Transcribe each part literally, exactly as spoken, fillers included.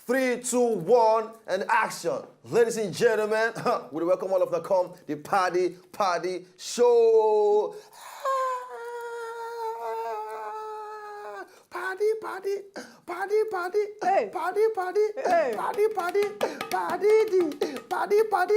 Three, two, one, and action. Ladies and gentlemen, we welcome all of the come the party party show. Party party party party Hey. Party party Hey. Party party party di party party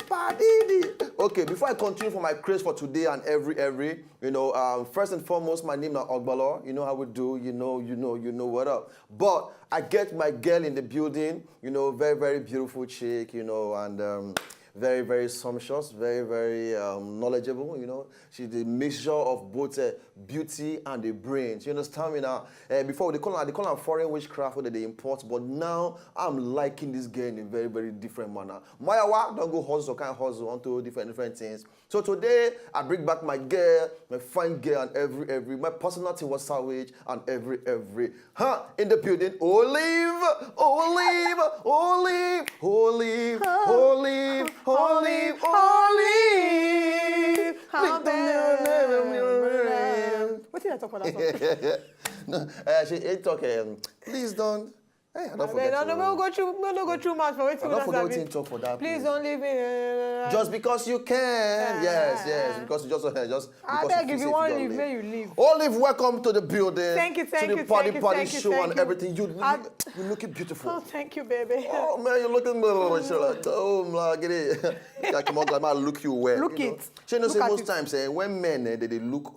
party di. Okay, before I continue for my craze for today and every every, you know, um, first and foremost, my name is Ogbolo. You know how we do. You know, you know, you know what up. But I get my girl in the building, you know, very, very beautiful chick, you know, and um, very, very sumptuous, very, very um, knowledgeable, you know. She's the mixture of both uh, beauty and the brains. You understand me now? Uh, before, they call her, they call her foreign witchcraft that they import, but now I'm liking this girl in a very, very different manner. Mayawa, don't go hustle, can't hustle onto different, different things. So today, I bring back my girl, my fine girl, and every, every, my personality was savage, and every, every, huh, in the building. Olive, Olive, Olive, Olive, Olive, Olive, Olive. What did I talk about that song? No, uh, she ain't talk. Um, please don't. Hey, I don't forget. No, no, no, go through, no, no, go through mouth for wetin. I don't forget wetin talk for that. Please don't leave me. Just because you can. Yes, yes, because you just, just. I beg, if you want to leave, may you leave. Olive, welcome to the building. Thank you, thank you, thank you, thank you. To the party party show and everything. You, you looking beautiful. Oh, thank you, baby. Oh man, you're looking beautiful. You're like, oh my god, I can look you well. Look it. So you know, say most times, eh, when men, eh, they, they look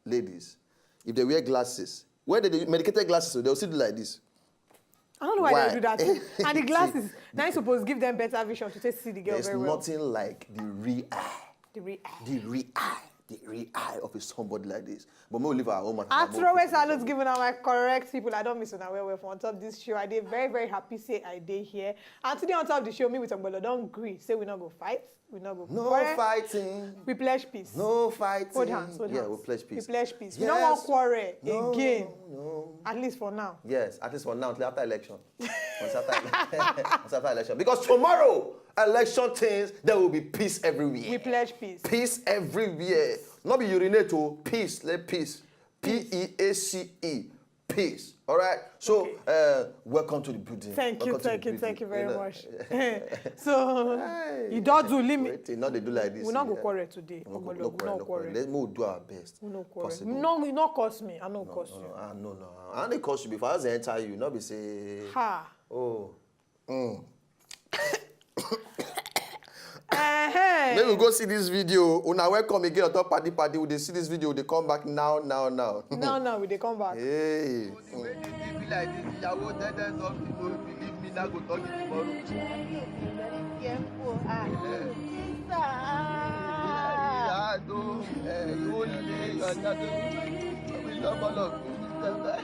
ladies, if they wear glasses, where they do medicated glasses, so they'll see like this. I don't know why they do that. And the glasses, now you suppose give them better vision to take see the girl very well. There's nothing like the real eye. The real eye. The real eye. The real eye of a somebody like this. But me leave our own matter. I throw away salutes given out my correct people. I don't miss una well well for on top this show. I dey very, very happy say I dey here. And today on top of the show, me with Ogbolo don gree say we no go fight. We no go quarrel. No fighting. We pledge peace. No fighting. Hold hands, hold hands. Yeah, we pledge peace. We pledge peace. We no wan quarrel again. No, no, no. At least for now. Yes, at least for now, till after election. Once after, once after election. Because tomorrow, election things, there will be peace everywhere. We pledge peace. Peace everywhere. No be urinate o, peace, let peace. P E A C E. Peace. All right. So, uh, welcome to the building. Thank you, thank you, thank you very much. So, you don't do limit. Wait, not they do like this. We no go quarrel today. We no go quarrel. Let's do our best. We no quarrel. No, you no curse me. I no curse you. Ah, no, no. I only curse you before I enter you. Not be say. Ha. Oh. Mm. Make we go see this video. Una welcome again on top Paddy Paddy. We dey see this video, we dey come back now, now, now. Now, now, we dey come back. Hey. The way this thing be like this, ìyàwó tẹ́tẹ́ sọ fún mi, if you leave me now, go talk it tomorrow. Very careful. Ah, sister. Ah. Yeah, though, eh, you only dey your shadow. We love all of you, sister.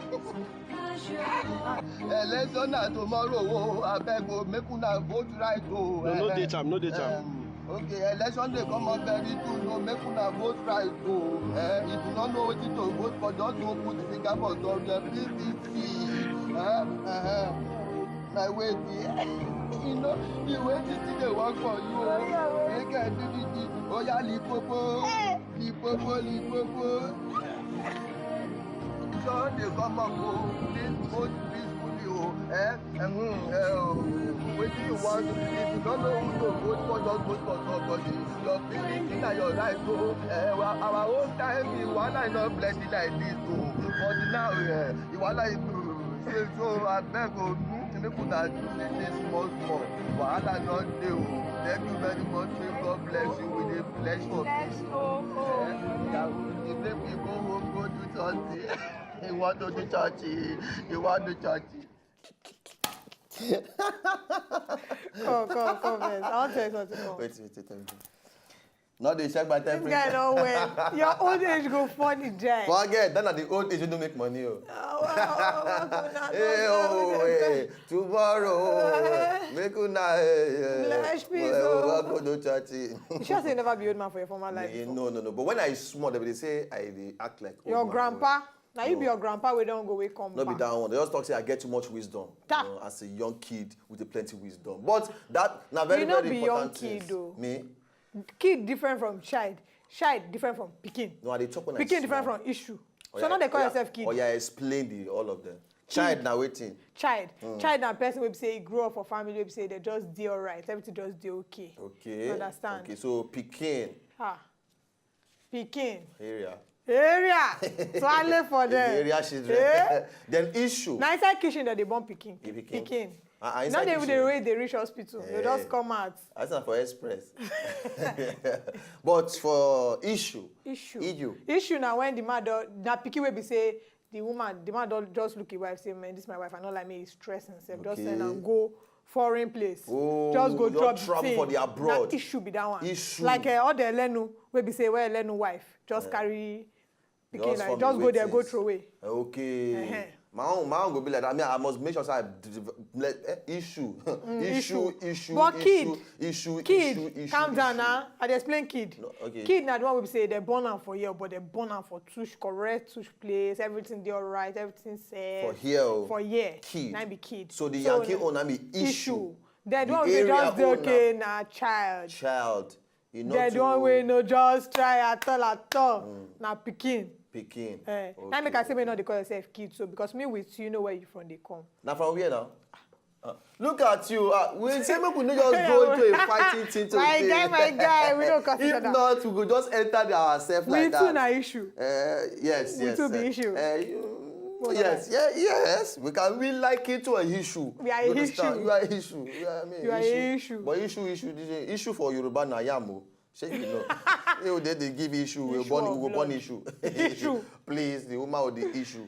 Election na tomorrow o, abeg o, make una vote right o. No, no dey time, no dey time. Okay, election dey come up very soon o, make una vote right o. Eh, if you no know wetin to vote for, just go put finger for somewhere, please, please, please. Eh, eh, eh. My way dey. You know, the way this thing dey work for you o. Make I do the thing. Oya, lipopo. Lipopo, lipopo. Sunday come up o, please vote peacefully o. Eh? Eh, hmm, eh, oh. Wetin you want? If you don't know who to vote for, just vote for somebody. Your feeling na your right o. Eh, our, our own time, the wahala no plenty like this o. But now, eh, the wahala is so, so abeg o, hmm, make una do this thing small small. Wahala no dey o. Thank you very much. May God bless you. We dey pledge for peace. Eh, yeah, we dey make we go home, go do something. You want to do church? You want to do church? Come, come, come first. I want to tell you something. Come. Wait, wait, wait, wait. No dey check my temperature. This guy no well. Your old age go funny, die. Forget, that na the old age wey no make money o. Oh, oh, oh, oh, no, no, hey, no, oh, no, hey, tomorrow, eh, make una, eh, eh, bless peace, eh, oh. Go do chatting. You sure say you never be old man for your former life before? No, no, no. But when I small, they dey say I dey act like old man. Your grandpa? Na you be your grandpa wey don go, wey come back. No be that one. They just talk say I get too much wisdom. You know, as a young kid with a plenty wisdom. But that na very, very important thing. You no be young kid o. Me? Kid different from child. Child different from pikin. No, I dey talk when I small. Pikin different from issue. So no dey call yourself kid. Oya, explain the all of them. Child na wetin? Child. Child na person wey be say e grow up for family wey be say they just dey alright, everything just dey okay. Okay. You understand? Okay, so pikin. Ah. Pikin. Area. Area. Swallow for them. Area children. Eh? Then issue. Na inside kitchen that they born pikin. The pikin. Pikin. Ah, ah, Not inside even kitchen. The way they reach hospital. They Eh. Just come out. That's not for express. But for issue. Issue. Issue. Issue na when the man don na pikin wey be say the woman the man don just look him wife say, "Man, this my wife, I no like me, he stress himself, just send am Okay. Go foreign place, Oh, just go just drop travel the thing." For the abroad. Na issue be that one. Issue. Like uh, all the Elenu wey be say where Elenu wife just carry pikin Just like from just the go there go waiting. Throw away. Okay. Uh-huh. My own, my own go be like that. I mean, I must make sure say I d- d- let, eh, issue. Issue, issue, But issue, kid, issue, kid, issue, issue, calm down issue. Now. I dey explain kid. No, okay. Kid na the one wey be say they born am for here, but they born am for tush correct, tush place, everything dey alright, everything safe. For here o. For here. Kid. Na be kid. So the So Yankee na- own na be issue. Then the The one wey area just dey own na- okay na child. Child. You know Then the one wey no just try at all at all na pikin. Pikin. Eh, na make I say make you no dey call yourself kid so because me with you know where you from dey come. Na from where now? Uh, look at you. Uh, we say make we no just go into a fighting thing today. My guy, my guy, we don't cut If each other. Not, we go just enter the ourselves We like too that. Na issue. Uh, yes, We yes. too be uh, issue. Uh, you, Well, yes, yeah, yes. We can be like it to an issue. We are You an understand? Issue. You are an issue. You are, I mean, You are issue. An issue. But issue, issue, this is issue for Yoruba na yam o. Shey you know? You dey dey give issue. We Issue born, of we go born blood. Issue. Issue. Please, the woman with the issue.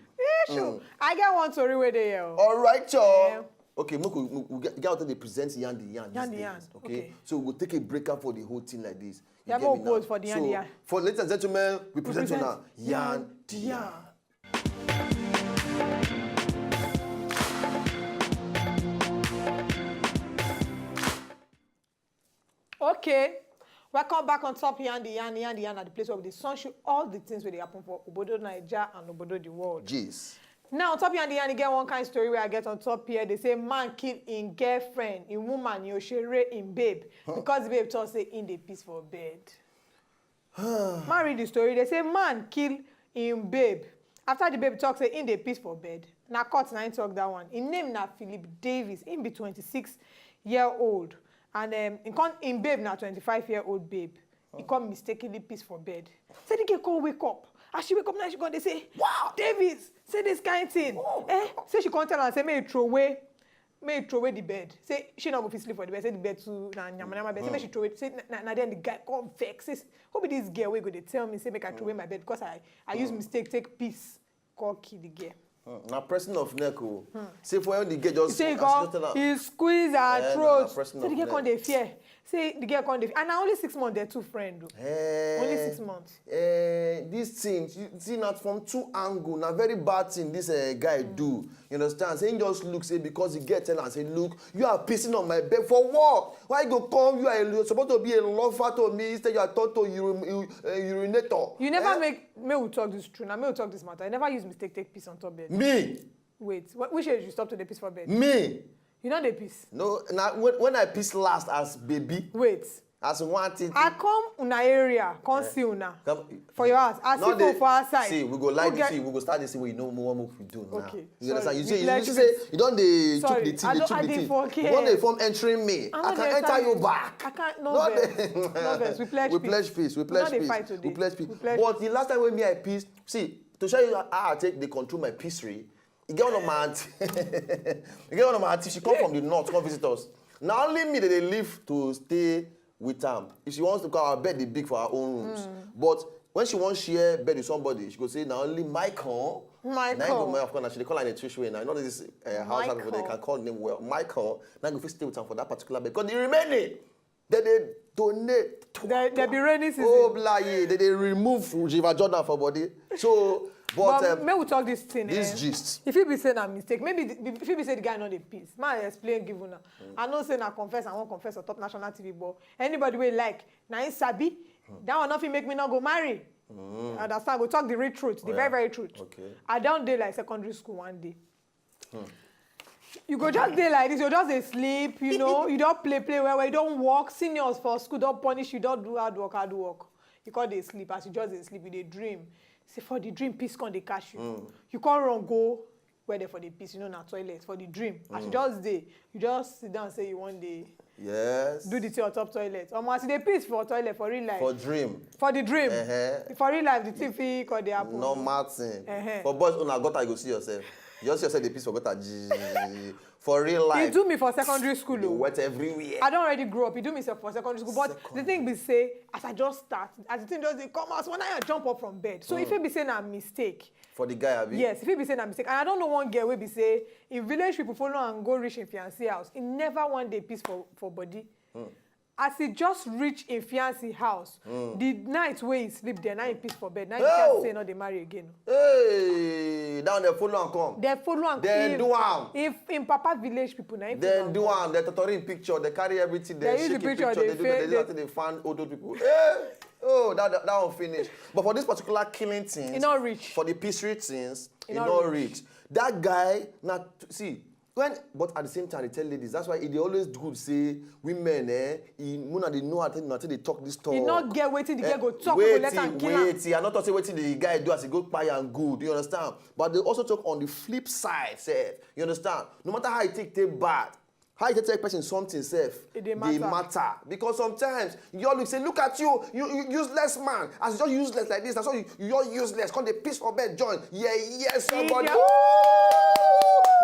Issue. I get one story wey dey here. O. All right, y'all. Yeah. Okay, make we, we, we get, get out of the present yarn the yarn. Yarn these the days, yarn. Okay? So we'll take a break up for the whole thing like this. You Yeah, get me make we pause now? For the yarn So, the yarn. For ladies and gentlemen, we present to Present now yarn the yarn. Okay. Welcome back on top yarn the yarn yarn the yarn at the place where we dey sunshine all the things wey dey happen for obodo Naija and obodo the world. Jeez. Now on top yarn the yarn e get one kind story wey I get on top here. They say man kill im girlfriend, im woman, im oshere, im babe because the babe talk say im dey piss for bed. Man read the story. They say man kill im babe after the babe talk say im dey piss for bed. Na court na im talk that one. Im name na Philip Davis. Im be twenty-six year old and um, im, come, im babe na twenty-five year old babe. He come mistakenly piss for bed. Say the girl come wake up. As she wake up now, she come dey say, "Wow, Davis, say this kind thing." Eh? Say she come tell am say make he throw away make he throw away the bed. Say she no go fit sleep for the bed. Say the bed too na nyama nyama bed. Say make she throw away. Say na, na, na then the guy come vex. Say, "Who be this girl wey go dey tell me say make I throw away my bed because I I use mistake take piss come kill the girl." Hmm, na pressing of neck o. Say for when the girl just Say he as come she just tell am, he squeeze her Eh, na throat. pressing Say the of girl come neck. Dey fear. Say the girl come dey fear. And na only six months they two friend o. Eh, Only six months. Eh, this thing, you see, not from two angle. Na very bad thing this uh, guy do. You understand? Say he just look say because the girl tell am say, "Look, you are pissing on my bed for what? Why you go come? You are a, you're supposed to be a lover to me. Instead, you are turned to uri, uh, urinator." You never Eh? make make we talk this true. Now make we talk this matter. You never use mistake take piss on top bed. Me, Wait, wh- which age you stop to dey piss for bed? me. You no dey piss. No, na when, when I piss last as baby, Wait. as one thing. I come una area, come see una Come- for your house. I see No, phone for outside. See, we go like Who this. Get- See, we go start this thing wey you no more make we do now. Okay, You sorry. understand? You We see, you pledge see say you don dey took Sorry, the thing, I dey don't- took I the dey thing. forget. You wan dey form entering me. I I no can dey enter enter you you. Back. I can't. No No, vex. dey- No vex. We pledge we peace. pledge peace. We We pledge no dey peace. Fight today. We pledge peace. We pledge But peace. The last time when me I piss, see, to show you how I take dey control my pissery, e get one of my aunty. E get one of my aunty. She come from the north, come visit us. Na only me that dey live to stay with am. If she wants to call, our bed dey big for her own rooms. But when she wan share bed with somebody, she go say, "Na only Michael." Michael. Na him go, of course, na she dey call am in a Trish way now. You know this uh, house help people, they Michael. Can call name well. Michael, na go fit stay with am for that particular bed. Because the remaining, they dey donate. There, there be rainy season. Oh, blaye, they dey remove River Jordan for body. So, but, But um, make we talk this thing. This Eh? Gist. If you be say na mistake, maybe the- if you be say the guy no dey piss, ma explain give una. I know say na confess, I wan confess on top national T V, but anybody wey like, na him sabi. That one no fit make me no go marry. I understand. Go talk the real truth, the Oh, very yeah. Very truth. Okay. I don dey like secondary school one day. You go just dey like this, you just dey sleep, you know, you don play play well well, you don work, seniors for school don punish you, don do hard work, hard work. You come dey sleep, as you just dey sleep, you dey dream. Say for the dream, piss come dey catch you. You can't run go where they for the piss, you know, na toilet. For the dream, as you just dey, you just sit down, say you wan dey Yes. do the thing on top toilet. Omo, as you dey piss for toilet for real life. For dream. For the dream. Uh-huh. For real life, the thing fit come dey happen. Normal thing. Uh-huh. For boys, una gutter, you go see yourself. You just see yourself dey piss for gutter. Gee. For real life. E do me for secondary school Dey o. Wet everywhere. I don already grow up. E do me sef for secondary school. But the thing be say, as I just start, as the thing just dey come out, when I jump up from bed. So if it be say na mistake, For the guy, abi? Yes, if it be say na mistake. And I don't know one girl wey be say, if village people follow am go reach im fiancé house, he never one day piss for, for body. As he just reach im fiancé house, the night wey he sleep there, na he piss for bed. Na he Oh! Say no dey marry again. Hey, down there, follow am come. They follow am. They do am. If im papa village people, na him They follow do am. They tortoring picture. They carry everything. They, They use shake the im picture, picture. they They do. fa- They do they- that thing. They find old old people. Hey, oh, that, that that one finish. But for this particular killing things, E no reach. For the pistry things, E e no no reach. reach. That guy, na see, when, but at the same time, they tell ladies, that's why e dey always good say women, eh, e, una dey know how to, how to dey talk this talk. E no get wetin the Eh, girl go talk, wey go wait, let am kill wait, am. I not talk say wetin the guy do as he go kpai am good. You understand? But they also talk on the flip side, sef. You understand? No matter how you take take bad, how you take tell person something, sef, E dey dey matter. Matter. Because sometimes you all look say, look at you, you, you useless man. As you just useless like this, that's why you, you all useless. Come dey piss for bed, join. Yeah, yeah, somebody. Idiot.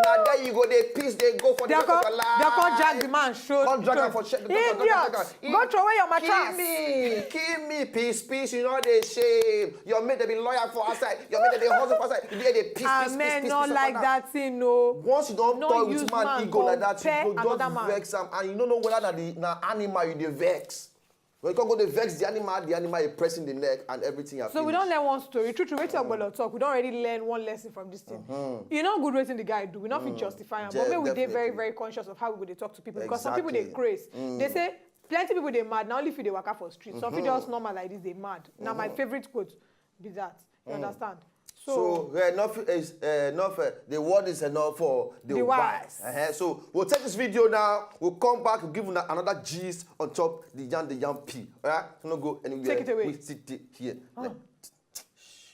Now there you go, dey piss, dey go for the They rest of come, your life. they come drag the man show. Come drag am for shed. Idiot! Go throw away your Kill mattress. Me, kill me, peace, peace, you know they shame. Your mate they be lawyer for outside. Your mate they be hustle for outside. You dey piss, piss, Amen. Piss, Not piss, like piss, that thing, no. Once you don't No toy use with man man ego like that, compare you go another just man. Vex am, and you don't know whether na the na animal you dey vex. When you come go dey vex the animal, the animal is pressing the neck, and everything. So we don't learn one story. True, true. Wetin Ogbolo talk, we don already learn one lesson from this thing. You know, good wetin the guy do. We no fit justify am, but Je- make we dey very, Definitely. Very conscious of how we go dey talk to people, because some people dey Exactly. Craze. They say plenty people dey mad. Na only few dey waka for street. Some people just normal like this, they mad. Na my favorite quote be that. You understand? So, uh, enough is uh, enough. Uh, the word is enough for the, The wise. wise. Uh-huh. So we'll take this video now. We'll come back. We'll give you another gist on top the Yan the Yan P. All right? So no go anywhere. Take it away. We sit it here.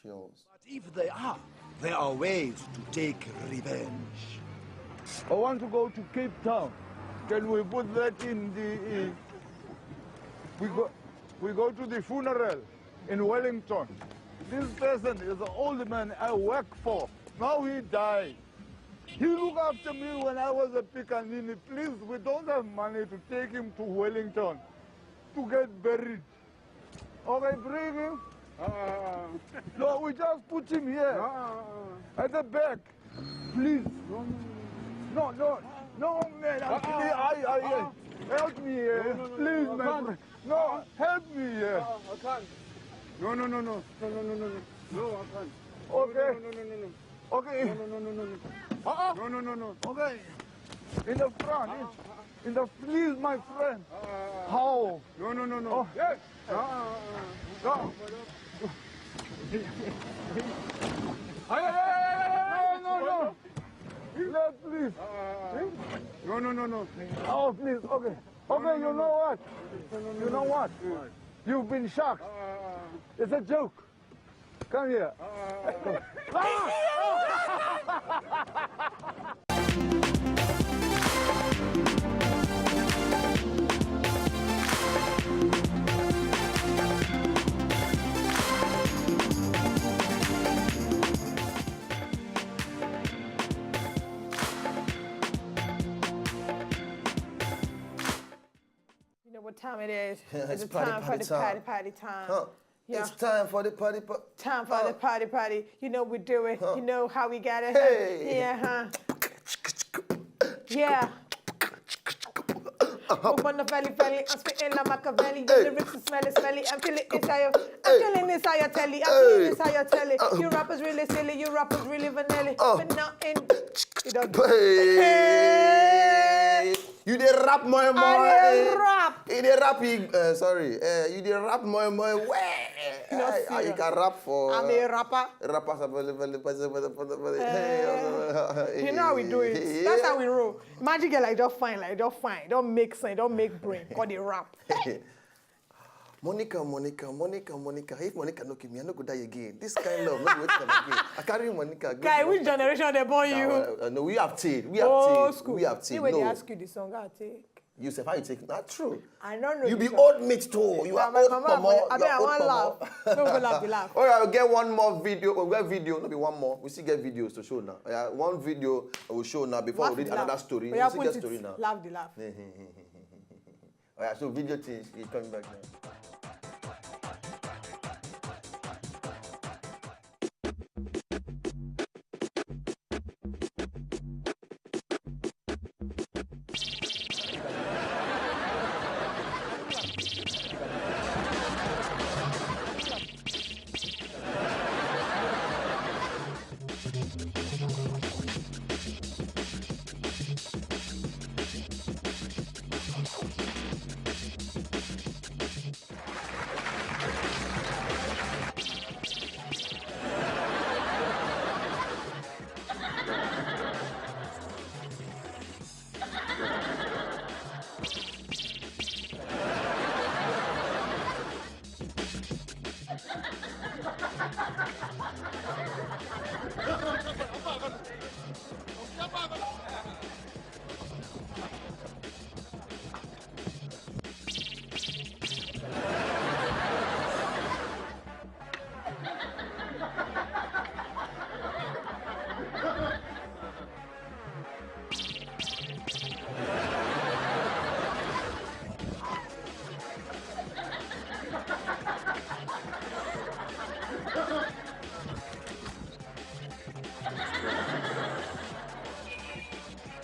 Shells. But if they are, there are ways to take revenge. I want to go to Cape Town. Can we put that in the? Uh, we go, we go to the funeral in Wellington. This person is an old man I work for. Now he died. He look after me when I was a pickaninny. Please, we don't have money to take him to Wellington to get buried. Okay, bring him. No, we just put him here at the back. Please. No, no, no, man. Actually, I, I, I, help me here. Please, my friend. No, help me here. I can't. No, no, no, no. No, no, no, no, no. No, I can't. Okay. No, no, no, no, no. Okay. No, no, no, no, no. Uh-uh. No, no, no, no. Okay. In the front. In the, please, my friend. How? No, no, no, no. Oh. Yes. No. No, no, no. Let, please. No, no, no, no. Oh, please. Okay. Okay, you know what? You know what? You've been shocked. It's a joke. Come here. You know what time it is? It's the party, time for party the time. Party, party time. Huh. Yeah. It's time for the party. Pa- Time for the party, party. You know we do it. You know how we got it. Hey. Yeah, huh? Yeah. Up on the valley, valley, I'm spitting like Machiavelli. Your lyrics is smelly, smelly. I'm feeling inside your, I'm feeling inside your telly. I'm feeling inside your telly. You rappers really silly. You rappers really vanilla. But not in. You don't. Hey. You dey rap more and more. I dey Eh. rap. You dey rap. You, uh, sorry. Uh, you dey rap more and more. Where? Not Hey, how you serious. Can rap for? I'm a rapper. Rappers are very, very, very, very, very, very, Eh, hey, you know how we do it. That's how we roll. Magic girl, like, just fine, like, just fine. Don't make sense, don't make brain. Call the rap. Monica, Monica, Monica, Monica. If Monica no kill me, I no go die again. This kind love, no go wait for again. I carry Monica. Go Guy, which generation they born you? Uh, uh, no, we have teen. We have Old teen. School. We have teen. Anyway, no. They ask you the song, I take. You say how you take it? Not true. I don't know. You be song. Old mate too. You are old mama. I mean, I want laugh. No go laugh, the laugh. All right, I'll get one more video. We'll get video. Maybe one more. We still get videos to show now. Yeah, one video I will show now before laugh we read another story. We still get story now. Laugh the laugh. All right, so video things is coming back now.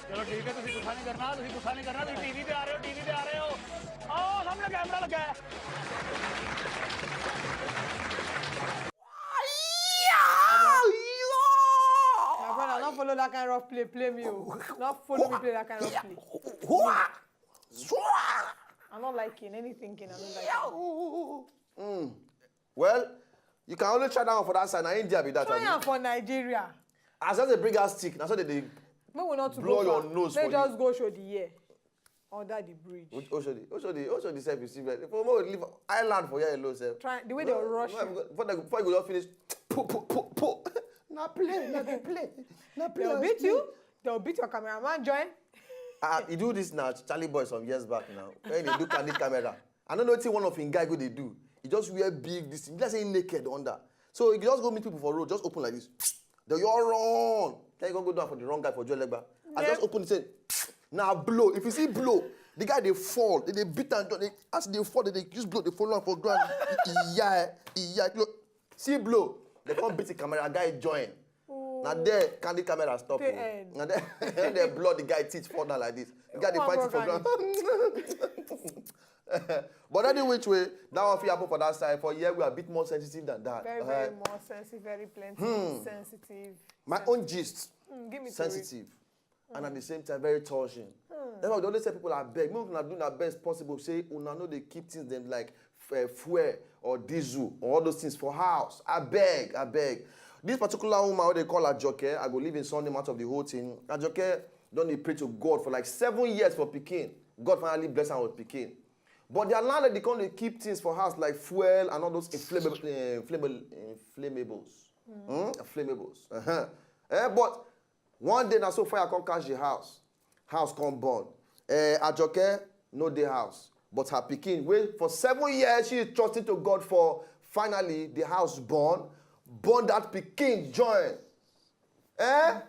ਚਲੋ ਠੀਕ ਹੈ, ਤੁਸੀਂ ਗੁੱਸਾ ਨਹੀਂ ਕਰਨਾ, ਤੁਸੀਂ ਗੁੱਸਾ ਨਹੀਂ ਕਰਨਾ, ਤੁਸੀਂ ਟੀਵੀ ਤੇ ਆ ਰਹੇ ਹੋ, ਟੀਵੀ ਤੇ ਆ ਰਹੇ ਹੋ। ਆਹ ਸਾਹਮਣੇ ਕੈਮਰਾ ਲੱਗਾ ਹੈ। My brother, don't follow that kind of play, play me. Oh. Don't follow me play that kind of play. I don't like it. Anything, I don't like it. Mm. Well, you can only try that one for that side. Now India be that. Try am for Nigeria. As long as they bring out stick, that's what they, they Make we not to blow go your far. nose Make for just you. Go show the year under the bridge. Oshodi, Oshodi, Oshodi self you see, but for more leave island for here alone self. Try the way they rush you. Before they, before you go just finish, po po po po. Na play, na be play, na play. They'll beat you. They'll beat your cameraman join. Ah, he do this now, Charlie Boy some years back now. When he do candid camera, I don't know what one of him guy go they do. He just wear big this thing. Let's say naked under. So he just go meet people for road, just open like this. They all run. Then you go go down for the wrong guy for Joe Legba. I just open the thing. Now blow. If you see blow, the guy they fall, they, they beat and they, as they fall, they, they use blow, they fall on for ground. Yeah, yeah. Look, see blow. They come beat the camera, guy join. Now there, can the camera stop? Now there, they blow the guy teeth fall down like this. The guy they fight it for ground. But any which way, that one fit happen for that side. For here, we are a bit more sensitive than that. Very, very more sensitive, very plenty hmm. sensitive. My sensitive. own gist. Mm, give me sensitive. Mm. And at the same time, very touching. Mm. That's why we always tell people, I beg, make una do the best possible. Say, una know they keep things them like uh, fuel or diesel or all those things for house. I beg, I beg. This particular woman, what they call Ajoke, I go leave in surname out of the whole thing. Ajoke, don't they pray to God for like seven years for Pekin. God finally bless her with Pekin. But their landlady come dey keep things for house like fuel and all those inflammable, uh, inflammable, inflammables. Mm. Mm? Inflammables. Uh-huh. Eh, but one day na so fire come catch the house. House come burn. Eh, Ajoke no dey house. But her pikin, wey for seven years she is trusting to God for, finally the house burn. Burn that pikin join. Eh?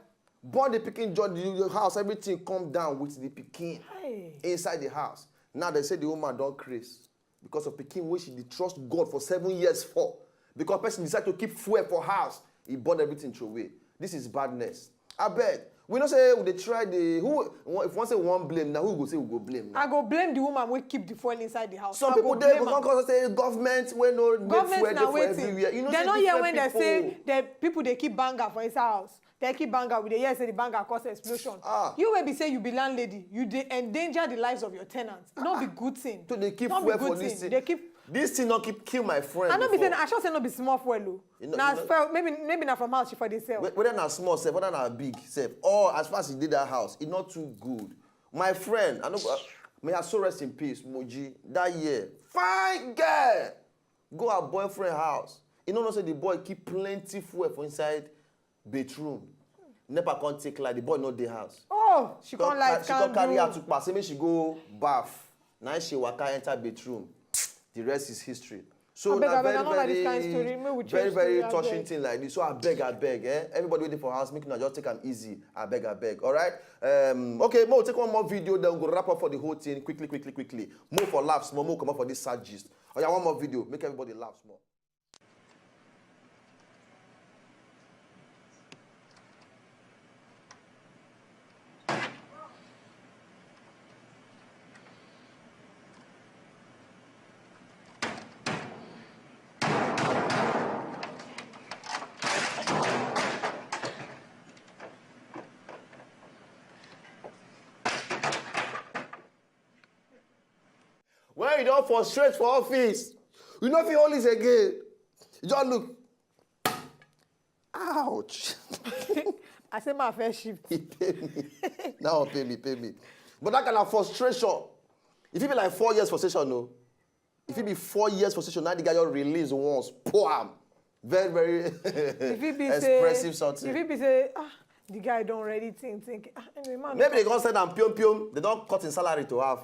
Burn the pikin join the, the house, everything come down with the pikin hey. Inside the house. Now they say the woman don't craze because of pikin wey she dey trust God for seven years for. Because person decide to keep fuel for house, he burn everything throw away. This is badness. I beg. We know say we dey try the who if one say one blame now who go say we go blame now. I go blame the woman wey keep the fuel inside the house. Some I people dey go come come say government wey no make fuel dey for everywhere. You know say different people. Dem no hear when dem say the people dey keep banger for inside house. Turkey banger, we dey hear say the banger cause explosion. Ah. You wey be say you be landlady, you dey endanger the lives of your tenants. No be good thing. To dey keep fuel for this thing. Dey keep. This thing no keep kill my friend. I no be say I sure say no be small fuel o. Na fuel maybe maybe na from house she for dey sell. Whether na small sef, whether na big sef, all as far as e dey that house, e no too good. My friend, I no go. May her soul rest in peace, Moji. That year, fine girl go her boyfriend house. You know, say the boy keep plenty fuel for inside bedroom. NEPA come take light, the boy no dey house. Oh, she come light, she come carry her to pass. Say make she go bath. Now she waka enter bedroom. The rest is history. So abeg, na abeg, I very no like this kind very story. Make we very change very story, touching abeg. Thing like this. So abeg abeg, eh, everybody wey dey for house, make una just take am easy. Abeg abeg, alright? Um, okay, make we take one more video, then we go wrap up for the whole thing quickly quickly quickly. More for laughs, more more comot for this sad gist. Oya, one more video, make everybody laugh small. When you don frustrate for office, you no fit hold this again. You just look. Ouch. I say my first shift. E pay me. That one pay me, pay me. But that kind of frustration, if it be like four years frustration, no. If it be four years frustration, now the guy just release once, poam. Very very If it be expressive say, something. If it be say, ah, the guy don already think think. Ah, anyway, man. Maybe they gonna send am piom piom. They don cut his salary to half.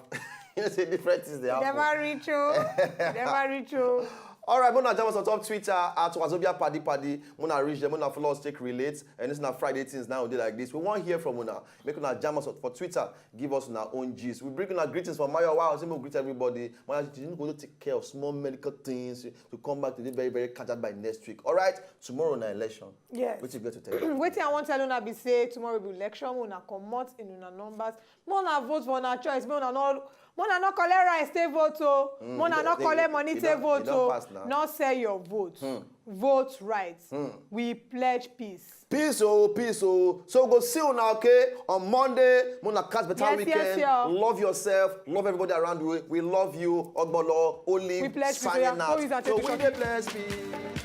You know, say different things they happen. Never reach oh. Never reach oh. All right, mona jam us on top Twitter at Wazobia Paddy Paddy. Mona reach them, mona follow us, take relate. And it's not Friday things now, day like this. We want hear from una. Make una jam us up for Twitter. Give us our own gist. We bring our greetings from Mayo Wow. Say we greet everybody. Mayo, you need to go take care of small medical things to come back to be very, very catched by next week. All right, tomorrow na election. Yes. What you get to tell you? Wetin I wan tell una be say tomorrow be election, una comot in una numbers, make una vote for una choice, make una no, make una no collect rice take vote o, make una no they- collect they- money they take don- vote they don o, pass now. No sell your vote, vote right, we pledge peace. Peace oh, peace oh. So we go see you now, okay? On Monday, mona catch better Yes, weekend. Yes, yeah. Love yourself, love everybody around you. We love you. Ogbolo, Olive, We pledge peace, signing yeah. out. Who is that So take we picture? dey bless peace.